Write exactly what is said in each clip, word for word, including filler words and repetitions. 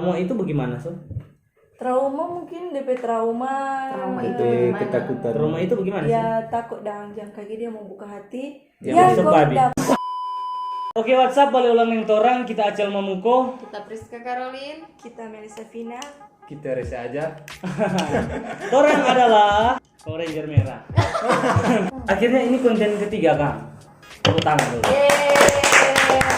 Trauma itu bagaimana, so? Trauma mungkin D P trauma. Trauma itu Eh, gimana? Ketakutan. Trauma itu bagaimana, sih? Ya, takut dang, jang kage dia mau buka hati. Ya, maksud kok babi. Dap- Oke, what's up? Bale ulang deng torang, kita Acel Mamuko. Kita Priska Caroline. Kita Melissa Vina. Kita rese aja. Torang adalah Power Ranger merah. Akhirnya ini konten ketiga, Kang. Tepuk tangan dulu.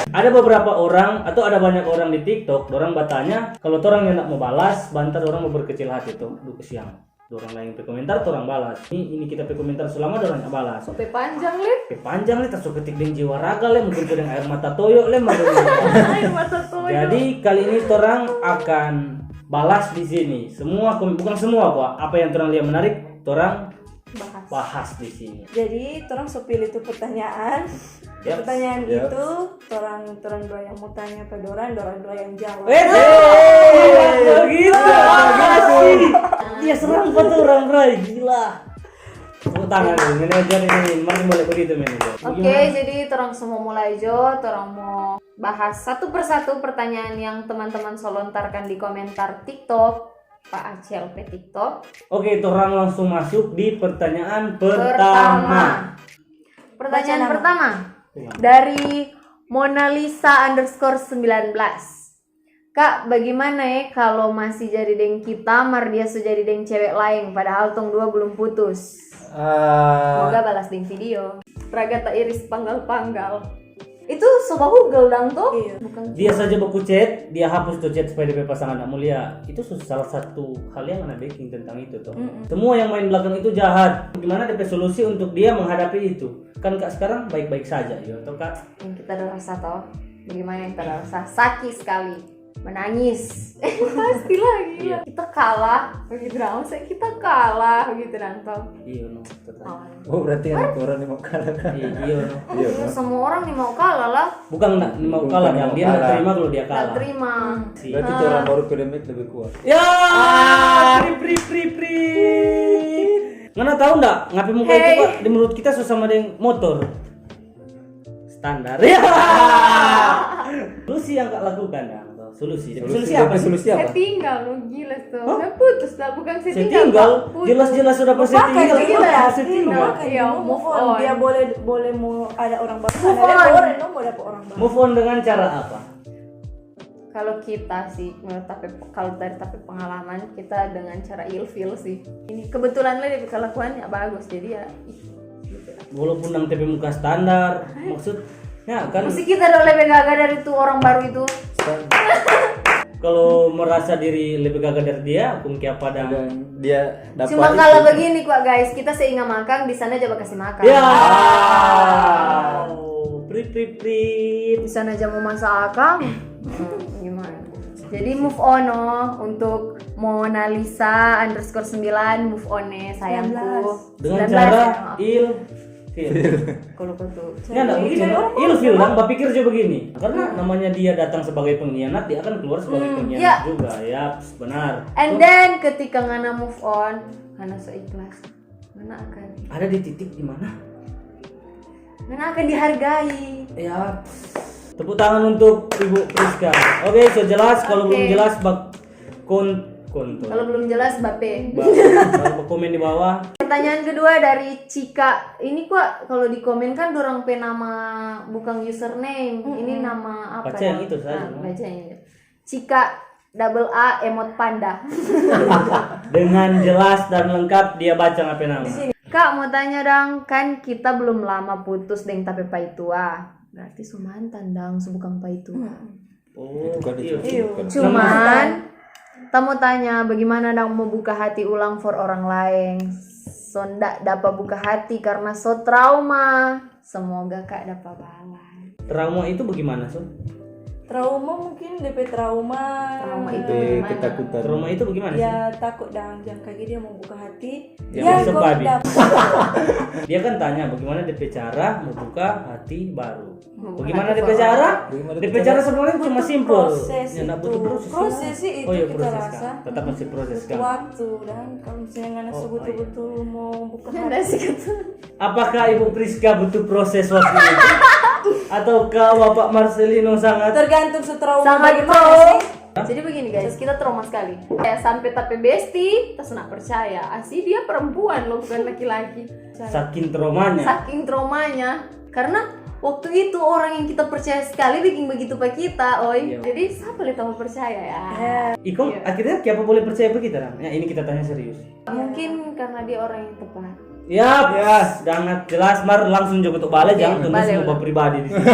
Ada beberapa orang atau ada banyak orang di TikTok, orang bertanya kalau torang nyanda mau balas, bantar orang mau berkecil hati tuh, duh kesiang. Dorang lain pe komentar, torang balas. Ini, ini kita pe komentar selama dorang nyanda balas. Sampai panjang, Lip. Pe panjang nih, taso ketik deng jiwa raga le, mungkin tu deng air mata toyo le, mungkin. Air mata toyo. Jadi kali ini torang akan balas di sini. Semua kom- bukan semua kok, apa yang torang lihat menarik, torang Bahas. Bahas di sini. Jadi, torang so pilih tu pertanyaan. Yap. Pertanyaan Yap. itu, torang torang dua yang mau tanya ke dorang, dorang dua yang jawab. Eh, begitu. Dia serang pa orang, Rai, gila. Tepuk tangan dulu, manajer ini, mari boleh begitu, manajer. Oke, jadi torang semua mulai jo, torang mau bahas satu persatu pertanyaan yang teman-teman so lontarkan di komentar TikTok, Pak Acel pe TikTok. Oke, torang langsung masuk di pertanyaan pertama. Pertanyaan Baca nama. Pertama dari Mona Lisa underscore sembilan belas. Kak, bagaimana eh kalau masih jadi deng kita, mar dia so jadi deng cewek laeng, padahal tong dua belum putus? Ah, Semoga balas deng video. Raga ta iris panggal-panggal. Itu so bahugel dang tuh? Iya. Bukan. Dia saja baku chat, dia hapus tu chat supaya dia pe pasangan ndak mau lia. Itu su- salah satu hal yang ana beking tentang itu tuh. Mm-mm. Semua yang main belakang itu jahat. Gimana D P solusi untuk dia menghadapi itu? Kan Kak sekarang baik-baik saja, yo, toh Kak? Yang kita ada rasa toh. Bagaimana yang kita ada rasa? Sakit sekali. Menangis. Pasti lagi. Iya. Kita kalah begitu dong. Maksudnya kita kalah begitu dong toh. Iya, no, tetap. Oh. Oh, berarti ada orang yang mau kalah kan? Iya, iya, no. Iya, Iya, kan? Semua orang nih mau kalah lah. Bukan ndak mau Bukan kalah, ndak yang mau dia ndak kalah. terima kalau dia Nggak kalah. Terima. Si. Berarti Ah. orang baru P D M X lebih kuat. Ya, pri pri pri pri. Ngana tahu ndak? Ngape muka itu Hey. Kak, di menurut kita so sama deng motor. Standar. Ya. Solusi yang Kak lakukan ya. Solusi. Solusi apa? Solusi Saya apa? Tinggal lo, gila tuh. Hah? Saya putus lah, bukan saya Saya tinggal. Tinggal. Pak. Putus. Jelas-jelas sudah pasti Lupakan, tinggal. gila. Saya tinggal. Iya, Move move on. On. Dia boleh boleh mau ada orang baru. Move Ada on. orang, no, mau dapet orang baru. Move on dengan cara apa? Kalau kita sih, menurut tapi kalau dari tapi pengalaman kita dengan cara ilfil sih. Ini kebetulan lah dia kelakuannya bagus, jadi ya. Ih, gitu lah. Walaupun nang T P muka standar, maksudnya kan Mesti kita ada lebih gaga dari tuh orang baru itu. kalau merasa diri lebih gagah dari dia, kung kiapa dang. Dan dia dapat Cuma itu. Kalau begini kok guys, kita seingat makan di sana coba kasih makan. Ya. Prit prit prit. Di sana aja mau masak akang. Hmm, gimana? Jadi move on no untuk Mona Lisa underscore sembilan, move on nih sayangku. Dengan Sembilan belas cara ya, maaf. il feel. Kalau kau tuh Ya, enggak, begini. Il feel dang, berpikir juga begini. Karena namanya dia datang sebagai pengkhianat, dia akan keluar sebagai Hmm, pengkhianat ya. juga, ya, benar. And then ketika ngana move on, ngana so ikhlas. Ngana akan Ada di titik di mana? ngana akan dihargai. Ya. Tepuk tangan untuk Ibu Priska. Oke, so jelas. Kalau Oke. Belum jelas, bak kon konto. Kalau belum jelas, bape. Ba- ba- komen di bawah. Pertanyaan kedua dari Cika. Ini kok kalau di komen kan dorang pe nama bukan username. Mm-mm. Ini nama apa? Baca yang Ya? Itu saja, Nah, no? Baca yang itu. Cika double A emot panda. Dengan jelas dan lengkap dia baca ngape nama. Kak mau tanya dong, kan kita belum lama putus deng tapi paitua. Berarti su mantan dong, su bukan paitua. Oh, Bukan iya. itu, Iya. bukan. Cuman, kita mau tanya bagaimana dong mau buka hati ulang for orang lain. So ndak dapa buka hati karena so trauma. Semoga kak dapa balas. Trauma itu bagaimana, so? Trauma mungkin D P trauma. Trauma itu Eh, gimana? Ketakutan. Trauma itu bagaimana, sih? Ya takut dang, jang kage dia mau buka hati. Ya, maksud kok babi. dap- Dia kan tanya bagaimana D P cara membuka hati baru. Membuka Bagaimana hati D P for cara? Bagaimana D P cara? Cara sebenarnya cuma Butuh simpel. proses Ya, nggak itu. Butuh proses. Proses sih itu Oh iya, kita proses rasa. Kan. Tetap masih proses Butuh kan. Waktu dan kalau misalnya ngana Oh, sebutul-butul mau buka Nggak hati. sih gitu. Apakah Ibu Priska butuh proses waktu itu? Ataukah Bapak Marcelino sangat Tergantung setrauma Sangat bagaimana pro. Sih. Jadi begini guys, kita trauma sekali. Ya sampe tapi bestie, kita sana percaya. Asi dia perempuan loh, bukan laki-laki. Saking traumanya. Saking traumanya. Karena waktu itu orang yang kita percaya sekali bikin begitu pa kita, oi. Iya. Jadi siapa le tau percaya ya? Iko akhirnya kiapa boleh percaya pa kita, Ram? Ya, ini kita tanya serius. Mungkin karena dia orang yang tepat. Ya, sangat jelas. Mar langsung jo ketuk bale, jangan tunggu semua pribadi di sini.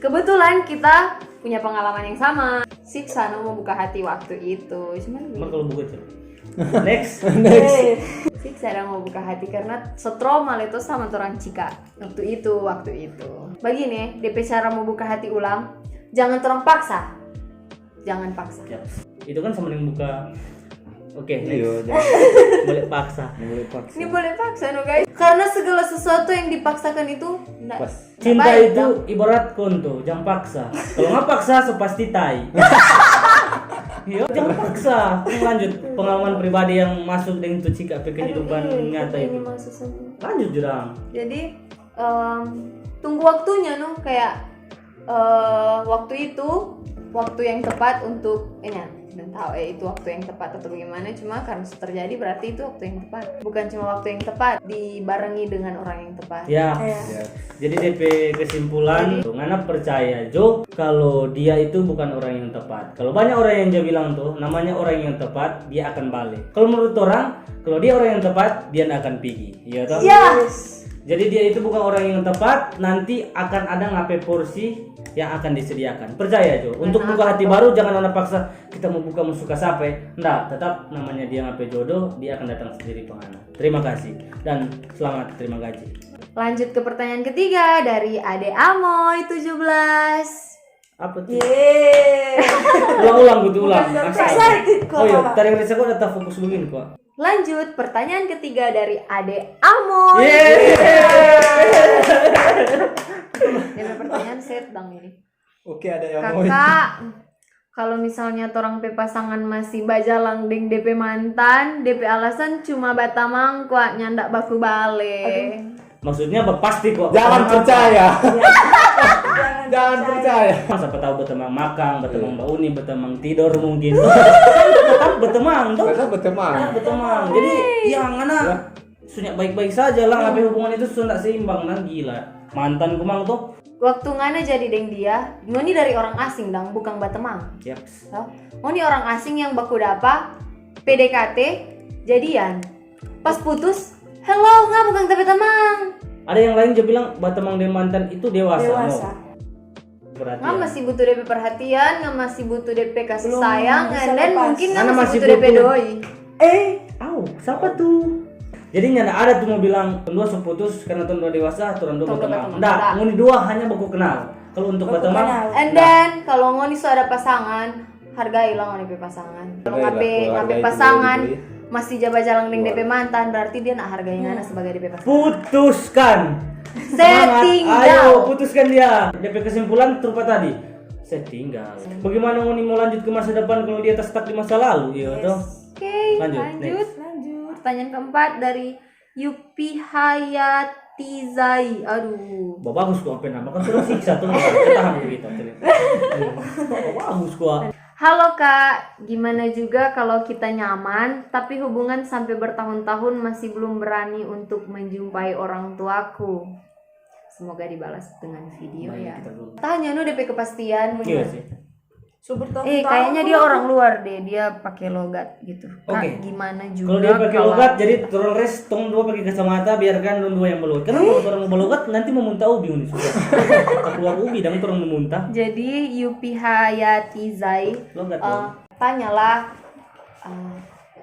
Kebetulan kita punya pengalaman yang sama. Siksa no mo buka hati waktu itu. Cuman Mar kalau buka itu. Next. Siksa dang mo buka hati karena setrauma le to sama torang cika waktu itu, waktu itu. Bagini, depe cara mo buka hati ulang, jangan torang paksa. Jangan paksa. Ya. Itu kan sama dengan buka. Oke, next. Iya, jangan Boleh paksa. boleh paksa. Ini boleh paksa no guys. Karena segala sesuatu yang dipaksakan itu ndak Pas. Cinta baik, itu ibarat konto, jang paksa. Kalau nggak paksa, so pasti tai. Iya, jangan paksa. Ini lanjut pengalaman pribadi yang masuk dengan tu cika pe kehidupan nyata Ini itu. Masuk semua. Lanjut jurang. Jadi em, tunggu waktunya no, kayak eh, waktu itu waktu yang tepat untuk ini ya, belum tahu eh itu waktu yang tepat atau bagaimana, cuma karena sudah terjadi berarti itu waktu yang tepat, bukan cuma waktu yang tepat dibarengi dengan orang yang tepat. Ya. Ya. Jadi depe kesimpulan, ngana percaya jo kalau dia itu bukan orang yang tepat. Kalau banyak orang yang ja bilang tuh, namanya orang yang tepat, dia akan balik. Kalau menurut orang, kalau dia orang yang tepat, dia nggak akan pigi. Iya toh? Yes. Jadi dia itu bukan orang yang tepat, nanti akan ada ngape porsi yang akan disediakan. Percaya jo, untuk buka hati baru jangan ada paksa kita mau buka mau suka sape. Nggak, tetap namanya dia ngape jodoh, dia akan datang sendiri pengana. Terima kasih dan selamat terima gaji. Lanjut ke pertanyaan ketiga dari Ade Amoy tujuh belas. Apa tuh? Yeay. Ulang-ulang gitu ulang. Excited kok. Oh iya, tadi yang kok udah fokus begini kok. Lanjut pertanyaan ketiga dari Ade Amoy. Yeay. Dia punya pertanyaan set bang ini. Oke, ada yang mau. Kakak, kalau misalnya torang pe pasangan masih bajalang deng depe mantan, depe alasan cuma batamang kwa nyanda baku bale. Maksudnya apa? Pasti kok. Jangan Apa? Percaya. Jangan percaya. Siapa tahu berteman makang, berteman bauni, berteman tidur mungkin. Tetap berteman tuh. Karena berteman. Berteman. Jadi yang mana sunya baik-baik saja lah, tapi hubungan itu sudah seimbang nah gila. Mantan kumang tuh. Waktu ngana jadi deng dia, ngoni dari orang asing dang, bukang batemang. Yaps. Toh? Ngoni orang asing yang baku dapa, P D K T, jadian. Pas putus, hello, nga bukang tapi temang. Ada yang lain juga bilang batemang deng mantan itu dewasa. Dewasa. No. Berarti Nga masih butuh depe perhatian, nga masih butuh depe kasih Belum sayang, bisa and then lepas. mungkin nga Ngana masih masih butuh depe butuh. Doi. Eh, Au, siapa tuh? Jadi nyanda ada tuh mau bilang dua so putus karena tong dua dewasa, tong dua Tong dua batemang. batemang. Ndak, Ndak. Ngoni dua hanya baku kenal. Kalau untuk Baku batemang, kenal. And then kalau ngoni so ada pasangan, hargai lah ngoni pe pasangan. Kalau Hargai lah, ngape kalau ngape hargai itu pasangan boleh. Masih ja bajalang deng depe mantan, berarti dia nak hargai ngana sebagai depe pasangan. Putuskan. Saya Semangat. tinggal. Ayo putuskan dia. Depe kesimpulan trupa tadi. Saya tinggal. Bagaimana ngoni mau lanjut ke masa depan kalau dia tersetak di masa lalu, iya toh? Oke, Lanjut, lanjut. Next. Lanjut. Pertanyaan keempat dari Yupi Hayatizai. Aduh. Bagus kok apa nama kan sudah siksa tuh. Tahan kita. Bagus kok. Halo Kak, gimana juga kalau kita nyaman, tapi hubungan sampai bertahun-tahun masih belum berani untuk menjumpai orang tuaku. Semoga dibalas dengan video ya. Tanya no depe kepastian. Iya sih. So bertahun-tahun. Eh, kayaknya dia orang luar deh, dia pakai logat gitu. Kak, Oke. Gimana juga Kalau dia pakai logat, jadi tolong res tong dua pakai kacamata, biarkan dong dua yang berlogat. Karena kalau orang berlogat nanti mau muntah ubi ini sudah. Keluar ubi dan orang mau muntah. Jadi Yupi Hayatizai, Logat eh, dong. Tanyalah, eh,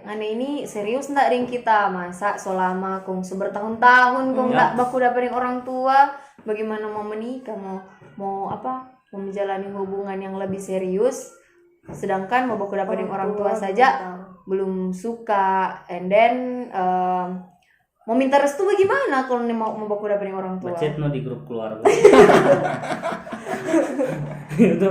ngana ini serius ndak deng kita? Masa so lama kong so bertahun-tahun kong ndak baku dapa deng orang tua, bagaimana mau menikah, mau mau apa, mau menjalani hubungan yang lebih serius, sedangkan mau baku dapa deng orang tua saja belum suka, and then em, mau minta restu bagaimana kalau mau mau baku dapa deng orang tua? Chat no di grup keluarga. Itu.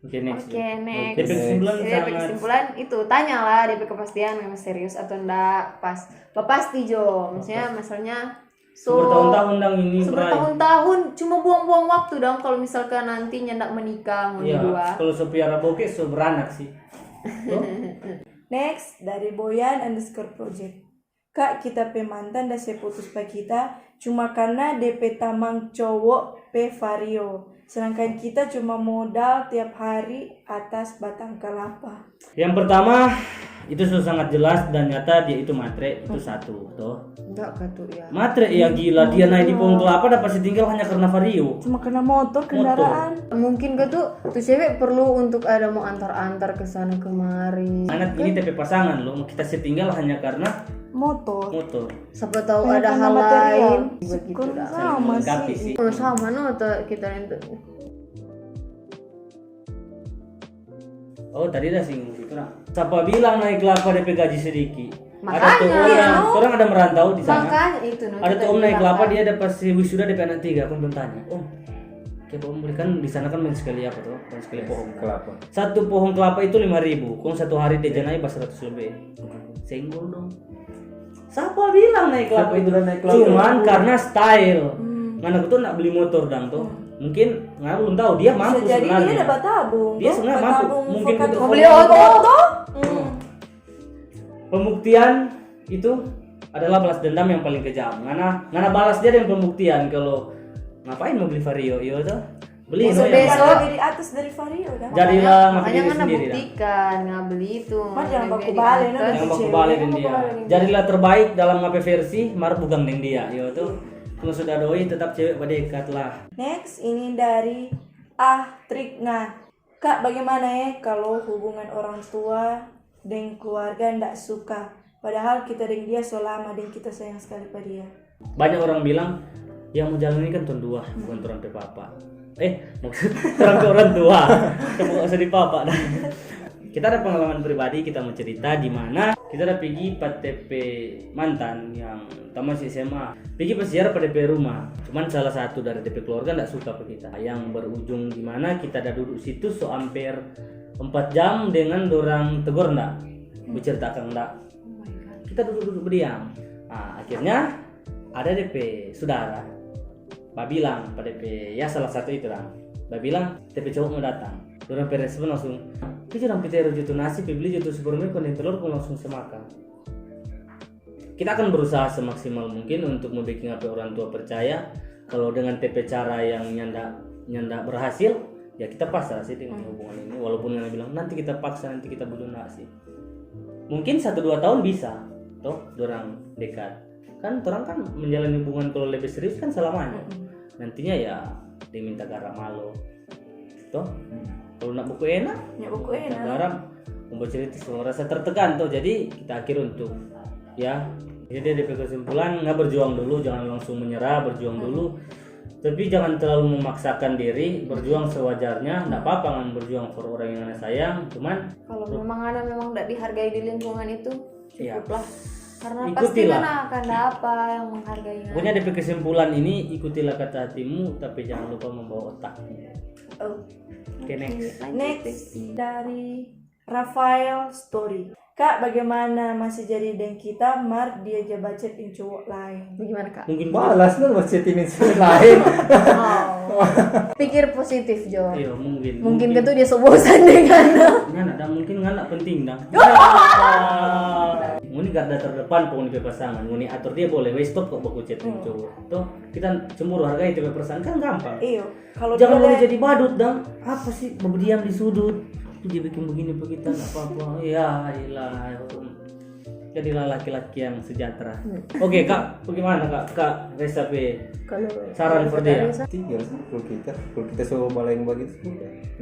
Oke, next. Oke, next. Depe kesimpulan Jadi, sangat kesimpulan itu, tanyalah depe kepastian memang serius atau ndak, pas pasti jo, maksudnya masalahnya So, bertahun-tahun dang ini so bray. Bertahun-tahun cuma buang-buang waktu dong kalau misalkan nanti nyanda menikah ngoni Iya, dua. Kalau so piara boke so beranak sih. Toh? Next dari Boyan underscore project. Kak, kita pe mantan da se putus pa kita cuma karena de pe tamang cowok pe vario. Sedangkan kita cuma modal tiap hari atas batang kelapa. Yang pertama, itu sudah sangat jelas dan nyata dia itu matre, itu satu, toh. Enggak kah tuh ya? Matre ya gila, dia naik di pohon kelapa dapat se tinggal hanya karena vario. Cuma karena motor, kendaraan. Mungkin kah tuh tuh cewek perlu untuk ada mau antar-antar ke sana kemari. Anak ini tapi pasangan loh, kita se tinggal hanya karena Motor. Motor. Siapa tahu Hanya ada karena hal material. Lain begitu Kurang dah. Sama Melengkapi sih. Sih. Oh, sama no tuh kita itu. Oh, tadi dah singgung itu nah. Siapa bilang naik kelapa D P gaji sedikit? Makanya. Ada tuh orang, orang ada merantau di sana. Makanya itu no. Ada Kita tuh om naik bilang kelapa, kan. Dia ada pas wisuda D P anak tiga, aku tanya, "Om, kayak om beli kan di sana kan main sekali apa tuh? Main sekali pohon." Kelapa. Satu pohon kelapa itu lima ribu, kong satu hari dia janai pas seratus lebih. Senggol dong. Siapa bilang naik kelapa Siapa itu? Bilang naik kelapa? Cuman karena style. Hmm. Ngana aku tuh nak beli motor dang tuh. Mungkin ngana belum tahu dia mampu Bisa jadi sebenarnya. Dia ada batabung. Dia sebenarnya mampu. Mungkin Bukan untuk Mau beli oto. Oto. Hmm. Pembuktian itu adalah balas dendam yang paling kejam. Ngana ngana balas dia dengan pembuktian kalau ngapain mau beli vario, iyo tuh. Beli no, Besok-besok. yang Lebih di atas dari vario dah. Jadilah Makanya diri ngana sendiri dah. Buktikan, ngana beli itu. Mar jangan Lebih baku bale, diangkat. nah. Jangan baku Cewek. bale deng Jangan dia. baku bale deng dia. Jadilah terbaik dalam ngape versi, mar bugang deng dia, iyo tuh. Cuma sudah doi tetap cewek badekat lah. Next ini dari Ah Trikna. Kak, bagaimana eh kalau hubungan orang tua deng keluarga ndak suka, padahal kita deng dia so lama deng kita sayang sekali pa dia? Banyak orang bilang yang mau jalan ini kan tong dua, bukan orang pe papa. Eh, maksud orang pe orang tua. Coba gak usah di papa dah. Kita ada pengalaman pribadi, kita mau cerita di mana kita ada pigi pa te pe mantan yang taman si S M A. Pigi pa ziarah pa de pe rumah. Cuman salah satu dari de pe keluarga ndak suka pa kita. Yang berujung di mana kita ada duduk situ so amper empat jam dengan dorang tegor ndak. Bercerita akang ndak. Kita duduk-duduk berdiam. Nah, akhirnya ada de pe sudara babilang pa de pe, ya, salah satu itu dang. Babilang, "Te pe cowok mo datang." Dorang pe respon langsung, "Pi jo dang pi teru jo tu nasi, pi bli jo tu supermi kong deng telor kong langsung se makang." Kita akan berusaha semaksimal mungkin untuk mo beking apa orang tua percaya. Kalau dengan te pe cara yang nyanda nyanda berhasil, ya kita pasrah sih dengan hubungan ini. Walaupun ngana bilang nanti kita paksa, nanti kita bujung, nggak sih. Mungkin satu dua tahun bisa, toh, dorang dekat. Kan torang kan menjalani hubungan kalau lebih serius kan selamanya. Nantinya ya dia minta garam malo. Toh? Kalau nak buku enak, Ya buku enak. garam, mau bercerita semua rasa tertekan toh. Jadi kita akhir untuk, ya. Jadi dia pe kesimpulan, nggak, berjuang dulu, jangan langsung menyerah, berjuang dulu. Tapi jangan terlalu memaksakan diri, berjuang sewajarnya, nggak apa-apa kan berjuang for orang yang anda sayang, cuman Kalau memang ada memang tidak dihargai di lingkungan itu, Iya. Cukuplah. Karena pasti Ikutilah. Ngana akan ada apa yang menghargai Ngana. Pokoknya D P kesimpulan ini, ikutilah kata hatimu, tapi jangan lupa membawa otakmu. Oh. Oke, next. Lanjut, Next Desti. Dari Rafael Story. Kak, bagaimana masih jadi deng kita, mar dia ja bacet deng cowok lain? Bagaimana, Kak? Mungkin Balas dong, masih chatting cewek lain. Oh. Pikir positif, Jo. Iya, mungkin. Mungkin itu dia so bosan dengan. Ngana ada, mungkin ngana penting dang. Ngoni garda terdepan pokoknya pe pasangan, ngoni atur dia boleh, wes stop kok baku chatting cowok. Toh, kita cemburu, hargai itu pe perasaan, kan gampang. Iyo, kalau Jangan dia ngoni ada- jadi badut dang. Apa sih, berdiam di sudut? Itu dia bikin begini begitu, nggak apa-apa. Ya, ilah. Jadilah laki-laki yang sejahtera. Oke, Kak, bagaimana, Kak? Kak Resa pe Kalau saran for dia? Tinggal sih kalau kita, kalau kita so balain bagitu,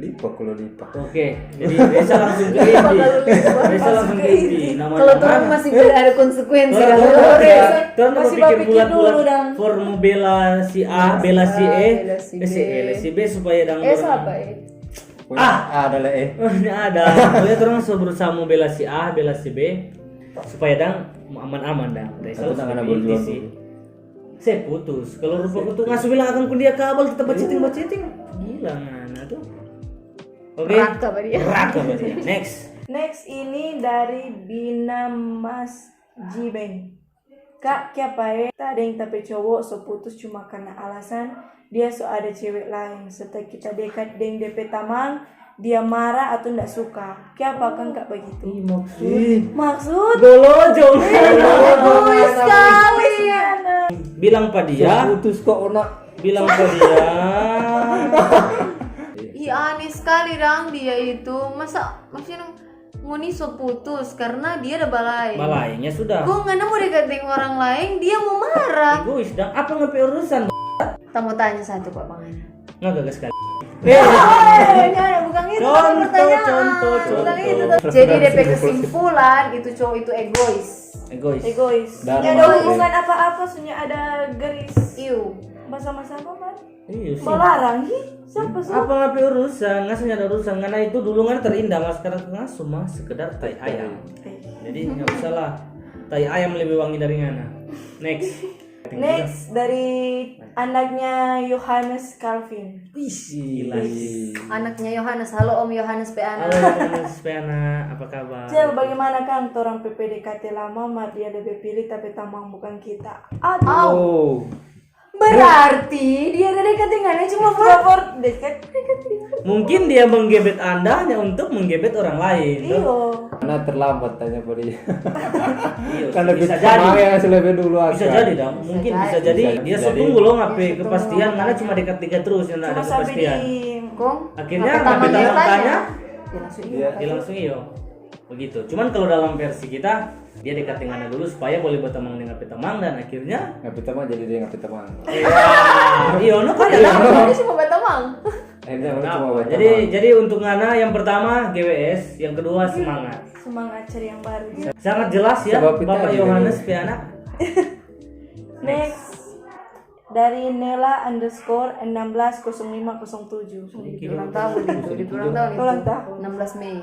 lipa kalau lipa. Oke, jadi Resa langsung ke inti. Resa langsung ke inti. Namanya Kalau turun mana? masih boleh ada konsekuensi Kalau kalau turun turun. ya, turun Masih berpikir berpikir dulu, bulan-bulan dang. for mau bela si A, bela si E, Bela si eh, si E, B. bela si B supaya dang Eh, siapa eh? Ah, ada lah eh. Oh, ini ada. Pokoknya orang so berusaha mau bela si A, bela si B supaya dang aman-aman dang. Resa Aku langsung tangan ke abang inti juga sih. tuh. Saya putus. Kalau rupa aku tuh nggak bilang akan kuliah kabel, kita baceting-baceting. Gila ngana tuh. Oke. Raka apa dia? Raka apa dia? Next. Next ini dari Bina Mas Jibeng. Kak, kiapa e? Ta deng ta pe cowo so putus cuma karna alasan dia so ada cewek laeng. Serta kita dekat deng de pe tamang, dia mara atau nda suka. Kiapa kang kak bagitu? Ih, maksud. Ih, Maksud? Golojong. Bagus sekali. Bilang pa dia, Putus kok ona. Bilang pa dia. Ih, aneh sekali dang dia itu. Masa maksudnya ngoni so putus karena dia ada balaeng. Balaengnya sudah. Kong ngana mo dekat deng orang laeng, dia mo marah. Egois dang. Apa ngana pe urusan? Ta mo tanya satu pa ngana. Nggak gagas sekali. Eh, bukan itu Contoh, pertanyaan. contoh, Bukan contoh. itu. Jadi de pe kesimpulan itu cowok itu egois. Egois. Egois. Dharma. Nggak ada hubungan apa-apa, soalnya ada garis. Iu. Bahasa sama-sama kan? Iya sih. Balarang, ih, siapa sih? Apa ngana pe urusan? Ngana so nyanda urusan. Ngana itu dulu ngana terindah, mas sekarang ngana cuma sekedar tai ayam. Jadi nggak usah lah. Tai ayam lebih wangi dari ngana. Next. Next dari anaknya Yohanes Calvin. Wih, gila. Anaknya Yohanes. Halo Om Yohanes pe Halo, anak. Yohanes pe anak, apa kabar? Cel, bagaimana kang? Torang pe P D K T lama, mar dia lebe pilih tapi tamang bukan kita. Aduh. Au. Oh. Berarti dia ada dekat dengannya cuma Cuma for dekat. Mungkin dia menggebet Anda hanya untuk menggebet orang lain, toh? Iyo. Karena terlambat tanya pa dia. Iya, Kan sih, lebih bisa sama jadi. Ya, lebih dulu Bisa agak. jadi dong, mungkin Bisa bisa jadi. jadi. Bisa Dia so jadi. tunggu lo ngape Dia so tunggu kepastian, lo mana cuma dekat-dekat terus yang Cuma ada sampai di kepastian. Kong Akhirnya pertama ngape dia tanya? Tanya. Iya. Dia langsung iyo. Begitu. Cuman kalau dalam versi kita, dia dekat dengan dulu supaya boleh berteman dengan petemang dan akhirnya Ngape teman jadi dia ngape teman. iya, iya, no kan ada. Dia cuma berteman. Akhirnya orang Kenapa? cuma buat Jadi teman. Jadi untuk ngana yang pertama G W S, yang kedua semangat. Semangat cari yang baru. Sangat jelas ya, Sebab kita Bapak di Yohanes Indonesia. Pianak. Next dari Nela underscore enam belas kosong lima kosong tujuh. Di ulang tahun itu, di ulang tahun itu. Ulang tahun. Enam belas Mei.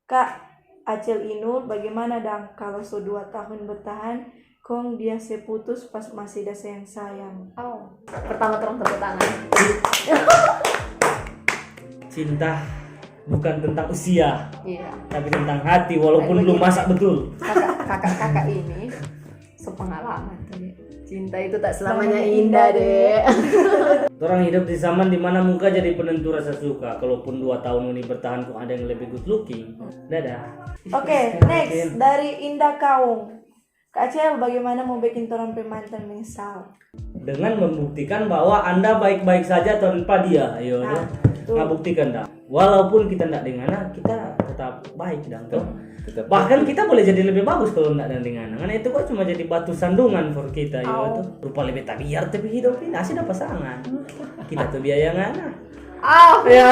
Kak Acel Inul, bagaimana dang kalau so dua tahun bertahan, kong dia se putus pas masih da sayang-sayang? Oh, pertama terang tepuk tangan. Cinta bukan tentang usia, Iya. tapi tentang hati walaupun belum masak betul. Kakak-kakak ini sepengalaman tuh. Cinta itu tak selamanya indah, Dek. Orang hidup di zaman dimana muka jadi penentu rasa suka. Kalaupun dua tahun ini bertahan, kok ada yang lebih good looking. Dadah. Oke, next dari Indah Kaung. Kak Acel, bagaimana mau bikin torang pe mantan menyesal? Dengan membuktikan bahwa Anda baik-baik saja tanpa dia. Ayo, Nah, tuh. Nah, buktikan dah. Walaupun kita ndak dengan, kita tetap baik dang tuh. Tetap Bahkan kita boleh jadi lebih bagus kalau ndak dengan. Karena itu kok cuma jadi batu sandungan for kita, yo tuh. Rupa lebih tabiar tapi hidup ini masih ada pasangan. Kita tuh biaya ngana. Oh, Ya,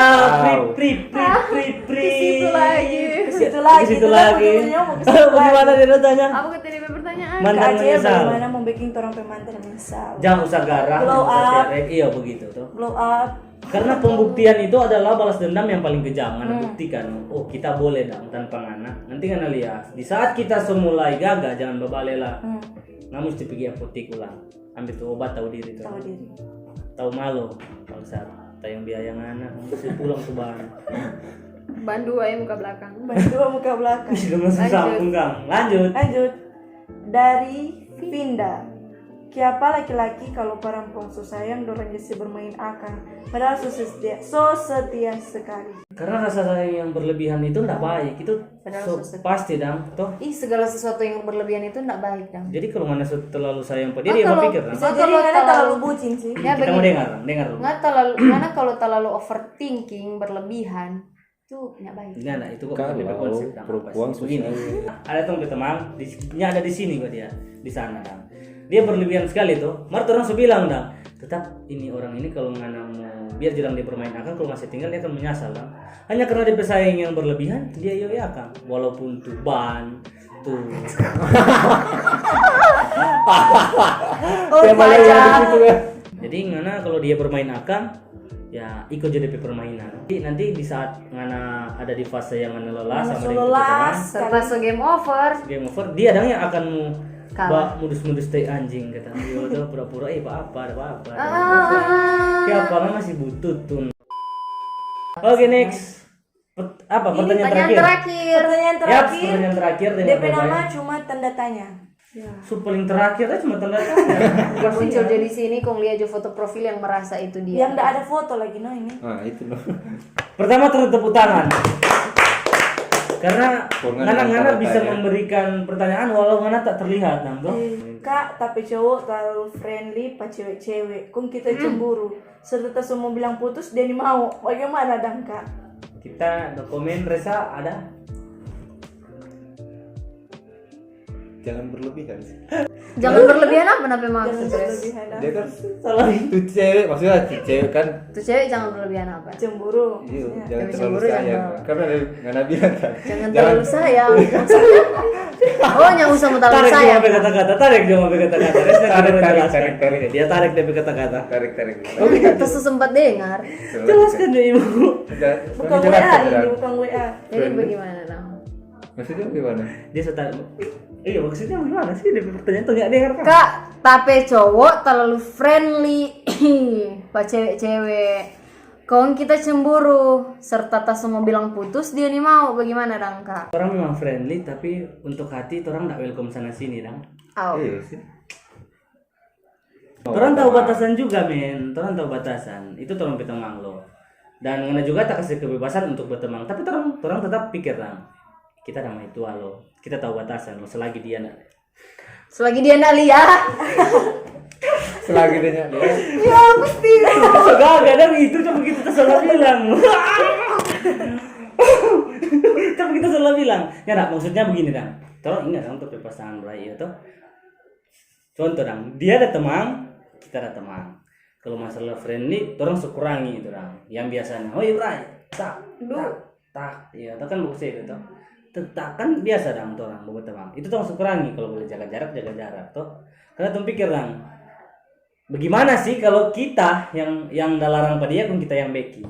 Wow. pri pri pri pri pri. ke situ lagi. Ke situ lagi. Ke situ Itu lagi. kan ujungnya mau ke situ lagi. Bagaimana dia tanya? Apa tadi pertanyaan? Mantan Kak Acel, menyesal. Bagaimana mau bikin torang pe mantan menyesal? Jangan usah garang, Glow usah up. Cerek. Iya begitu tuh. Glow up. Karena pembuktian itu adalah balas dendam yang paling kejam. Ngana buktikan, oh kita boleh dang tanpa ngana. Nanti ngana lihat. Di saat kita so mulai gaga, jangan babale lah. Hmm. Ngana mesti pergi apotek ulang. Ambil tu obat tahu diri tuh. Tahu diri. Tahu malu, bangsa. Tayang biaya ngana, mesti pulang tu bahan. Ban dua ya muka belakang. Ban dua muka belakang. Ih, dengan susah Lanjut. punggang. Lanjut. Lanjut. Dari Vinda. Kiapa laki-laki kalau parampuang so sayang, dorang jadi bermain akang? Padahal so setia, so setia sekali. Karena rasa sayang yang berlebihan itu ndak baik. Itu Padahal so, so setia. Pasti dang, toh. Ih, segala sesuatu yang berlebihan itu ndak baik dang. Jadi kalau ngana so terlalu sayang pada Ah, dia, kalau- pikir dang. Bisa Nah, jadi kalau ngana terlalu- terlalu bucin sih. Ya, Kita mau begini. Dengar, dengar dulu. Nggak terlalu, karena kalau terlalu overthinking berlebihan tuh nggak baik. Enggak, enggak, itu kok Kalau lebih konsep dang, perempuan pasti. Begini. susah. Ada teman-teman di sini ada di sini kok dia. Di sana dang. Dia berlebihan sekali tuh. Mar orang so bilang dang. Tetap ini orang ini kalau ngana mau biar jarang dia bermain akang, kalau masih tinggal dia akan menyesal dang. Hanya karena dia sayang yang berlebihan, dia iyo ya kang. Walaupun tuh ban, tuh. Oh, Dia malah sayang. Yang begitu ya. Jadi ngana kalau dia bermain akang, ya ikut jadi pe permainan. Jadi nanti di saat ngana ada di fase yang ngana lelah Ngana sama so dengan lelah. teman, Serba so game over. Game over, dia dang yang akan mau Kalah. Ba, mudus-mudus tai anjing kata. Yo tuh pura-pura eh apa apa ada apa. Ah, ah, ah. Kayak apa masih butut tuh. Oke, next. Pert- apa Ini pertanyaan pertanyaan terakhir? Terakhir. Pertanyaan Yap, terakhir. Pertanyaan terakhir dari D P Abang nama Ibrahim. Cuma tanda tanya. So paling terakhir aja cuma tanda tanya. Muncul jadi sini, kong lia jo foto profil yang merasa itu dia. Yang ndak ada foto lagi, no, ini. Nah, itu no. Pertama, terus tepuk tangan. Karena ngana-ngana bisa memberikan pertanyaan walau ngana tak terlihat, nang, toh. Eh, Kak, tapi cowok terlalu friendly pa cewek-cewek. Kong kita cemburu. Serta ta so mo bilang putus, dia ni mau. Bagaimana dang, Kak? Kita no komen, Resa, ada? Jangan berlebihan sih. Jangan berlebihan apa, napa maksud? Jangan berlebihan. Dia kan salah. Itu cewek, maksudnya itu cewek kan. Itu cewek jangan berlebihan apa? Cemburu. Iya, jangan terlalu sayang. Karena ada ngana bilang kan. Jangan terlalu sayang. Maksudnya, oh, jangan usah mau terlalu sayang. Tarik juga kata-kata, tarik juga kata-kata. Tarik, tarik, tarik, tarik. Dia tarik dia kata-kata. Tarik, tarik. Oh, kita sempat dengar. Jelaskan deh, Ibu. Bukan W A ini, bukan W A. Jadi bagaimana, Nang? Maksudnya gimana? Dia so tanya, iya, maksudnya gimana sih? Dia pertanyaan tuh nggak dengar kan? Kak, tapi cowok terlalu friendly pa cewek-cewek. Kong kita cemburu, serta ta so mo bilang putus, dia ni mau. Bagaimana dang, Kak? Orang memang friendly, tapi untuk hati orang ndak welcome sana sini dang. Au. Iya sih. Torang tahu batasan juga, men. Torang tahu batasan. Itu torang pe temang lo. Dan ngana juga ta kase kebebasan untuk bertemang. Tapi torang, torang tetap pikir, dang. Kita ada maitua lo. Kita tahu batasan lo. Selagi dia na-, selagi dia na lia. Selagi dia na lia. Ya, pasti. Sudah, kadang itu cuma kita salah bilang. Cuma kita salah bilang. Ya, nah, maksudnya begini, dang. Torang ingat, dang, untuk pasangan berakhir itu. Contoh dang, dia ada temang, kita ada temang. Kalau masalah friendly, torang so kurangi itu dang. Yang biasanya, "Hoi, Bray, tak, tak, tak." Ya, itu kan bagus itu, toh. Tak, tak, kan biasa dang torang bawa temang. Itu torang so kurangi, kalau boleh jaga jarak, jaga jarak, toh. Karena tong pikir dang, bagaimana sih kalau kita yang, yang da larang pa dia, kong kita yang beking?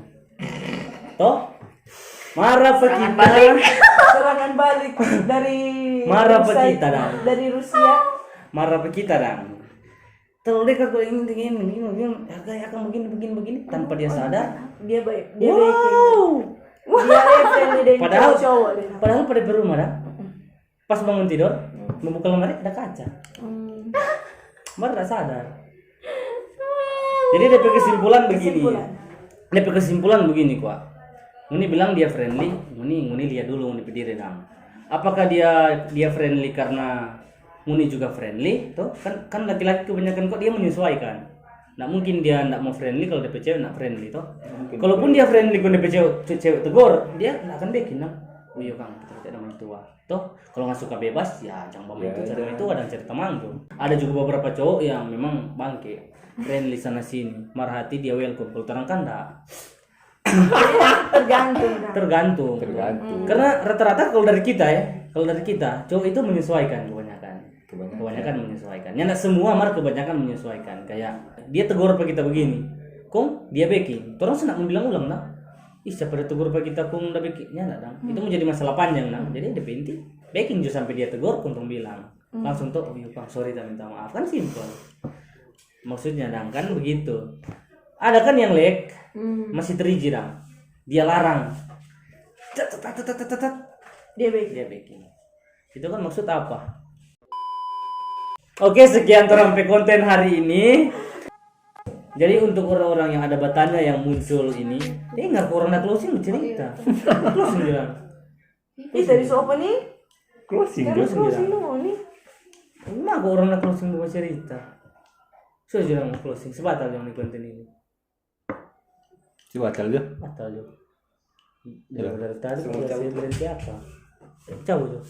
Toh? Marah pa kita. Serangan balik dari Rusia. Marah pa kita dang. Dari Rusia. Marah pa kita dang. Terlalu dekat kok, ini, ini, ini, ini, harga ya kan begini, begini, begini, tanpa dia sadar. Dia baik, dia baik. Wow. Dia friendly deng cowok-cowok deh. Padahal pada di rumah dang. Pas bangun tidor, mo buka lemari ada kaca. Baru tak sadar. Jadi dia pe kesimpulan begini. Kesimpulan. Dia pe kesimpulan begini, kwa. Ngoni bilang dia friendly, ngoni, ngoni lia dulu ngoni pe diri dang. Apakah dia, dia friendly karena ngoni juga friendly, toh? Kan, kan laki-laki kebanyakan kok dia menyesuaikan. Nggak mungkin dia nggak mau friendly kalau dia pe cewek nggak friendly, toh? Kalaupun dia friendly, kong dia pe cewek, ce-, cewek tegor, dia nggak akan beking, dang. Oh iya, kang, kita tidak mau tua. Toh, kalau nggak suka bebas, ya jangan bawa itu, cari itu, ada cari teman tuh. Ada juga beberapa cowok yang memang bangke, friendly sana sini, marah hati dia welcome. Kalau torang kan ndak. Tergantung, kan? Tergantung. Tergantung. Karena rata-rata kalau dari kita ya, kalau dari kita, cowok itu menyesuaikan kebanyakan. Kebanyakan menyesuaikan. Ya nggak semua, mar kebanyakan menyesuaikan. Kayak dia tegur apa kita begini, kong dia beking. Torang senang mau bilang ulang, nah. Ih, siapa ada tegur pa kita kong da beking? Nyanda dang. Itu mau jadi masalah panjang dang. Jadi yang penting beking jo sampe dia tegur kong tong bilang. Langsung to, "Oh iya, Bang, sorry, ta minta maaf." Kan simpel. Maksudnya dang, kan begitu. Ada kan yang lek, masih teriji dang. Dia larang. Tet, tet, tet, tet, tet, tet. Dia beking. Dia beking. Itu kan maksud apa? Oke, sekian torang pe konten hari ini. Jadi untuk orang-orang yang ada batanya yang muncul ini, eh, nggak orang nak closing cerita. Closing bilang. Ih, tadi so apa nih? Closing, closing bilang. Closing dulu nih. Nah, kok orang nak closing dulu cerita. So bilang closing, sebatal yang di konten ini. Si batal jo. Batal jo. Dari tadi kita sih berhenti apa? Cabut jo.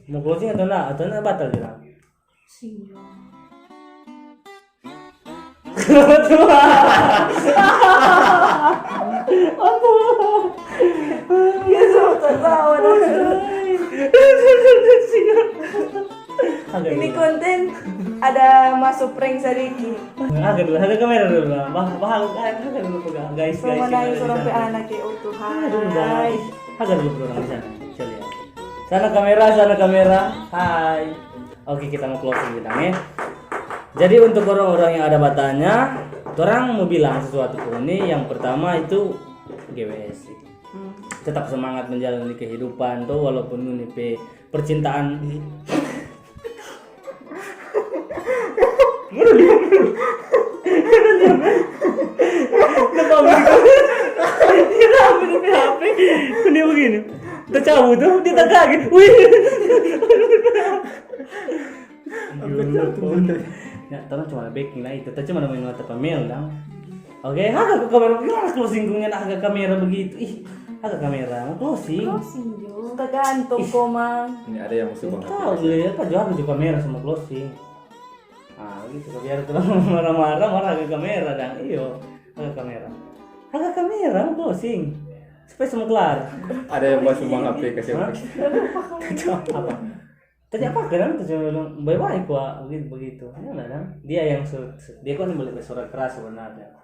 Mau closing atau enggak? Atau enggak batal jo? Siang. Dia suruh tertawa dong. Ini konten ada masuk prank sadiki. Agak dulu, ada kamera dulu lah. Bah, bah, agak dulu pegang, guys, guys. Pemenang seorang pe anak ya, oh Tuhan. Aduh, guys. Agak dulu pegang di sana. Coba lihat. Sana kamera, sana kamera. Hai. Oke, kita mau closing bintang ya. Jadi untuk orang-orang yang ada batanya, orang mau bilang sesuatu ke ini, yang pertama itu G W S. Tetap semangat menjalani kehidupan tuh, walaupun ini pe percintaan. Dia ambil dia pe H P. Dia begini. Dia cabut tuh, dia tak kaget. Wih. Ya, torang cuma beking lah itu. Kita cuma main mata pamel dang. Oke, haga ko kamera, gimana closing kong nyanda haga kamera begitu? Ih, haga kamera, mo closing. Closing jo. Tergantung komang. Ini ada yang musuh banget. Tahu gue apa jo, haga jo kamera sama closing. Ah, gitu, biar tu marah-marah, marah haga kamera dang. Iyo, haga kamera. Haga kamera, mo closing. Supaya semua kelar. Ada yang bahas tentang H P kasih. Hah? Apa? Tadi apa kan? Terus dia bilang, "Bye-bye, kwa." Begitu, begitu. Ya lah, kan? Dia yang su-, su-, dia kan boleh bersuara keras sebenarnya.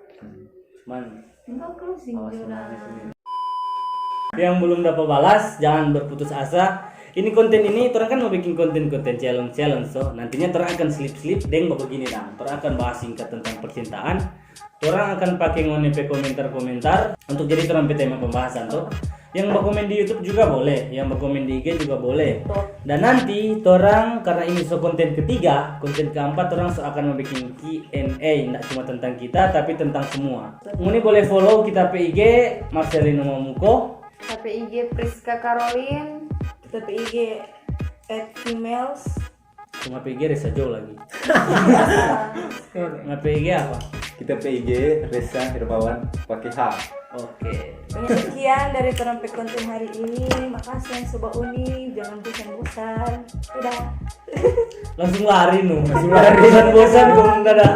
Cuman, enggak closing awas juga. Yang belum dapat balas, jangan berputus asa. Ini konten ini, torang kan mau bikin konten-konten challenge-challenge, so. Nantinya torang akan slip-slip, deng begini dang. Torang akan bahas singkat tentang percintaan. Torang akan pake ngoni pe komentar-komentar untuk jadi torang pe tema pembahasan, to. Yang bakomen di YouTube juga boleh, yang bakomen di I G juga boleh. Dan nanti torang, karena ini so konten ketiga, konten keempat torang so akan mau bikin Q and A, ndak cuma tentang kita, tapi tentang semua. Ngoni boleh follow kita pe I G, Marcelino Mamuko. Kita pe I G Priska Caroline. Kita pe I G at females. Cuma pe I G Resa Jo lagi. Nah, pe I G apa? Kita pe I G Resa Hermawan pake H. Oke. Demikian dari torang pe konten hari ini. Makasih yang so bauni, jangan bosan-bosan. Udah. Langsung lari, nu. Langsung lari. Bosan-bosan, kong dadah.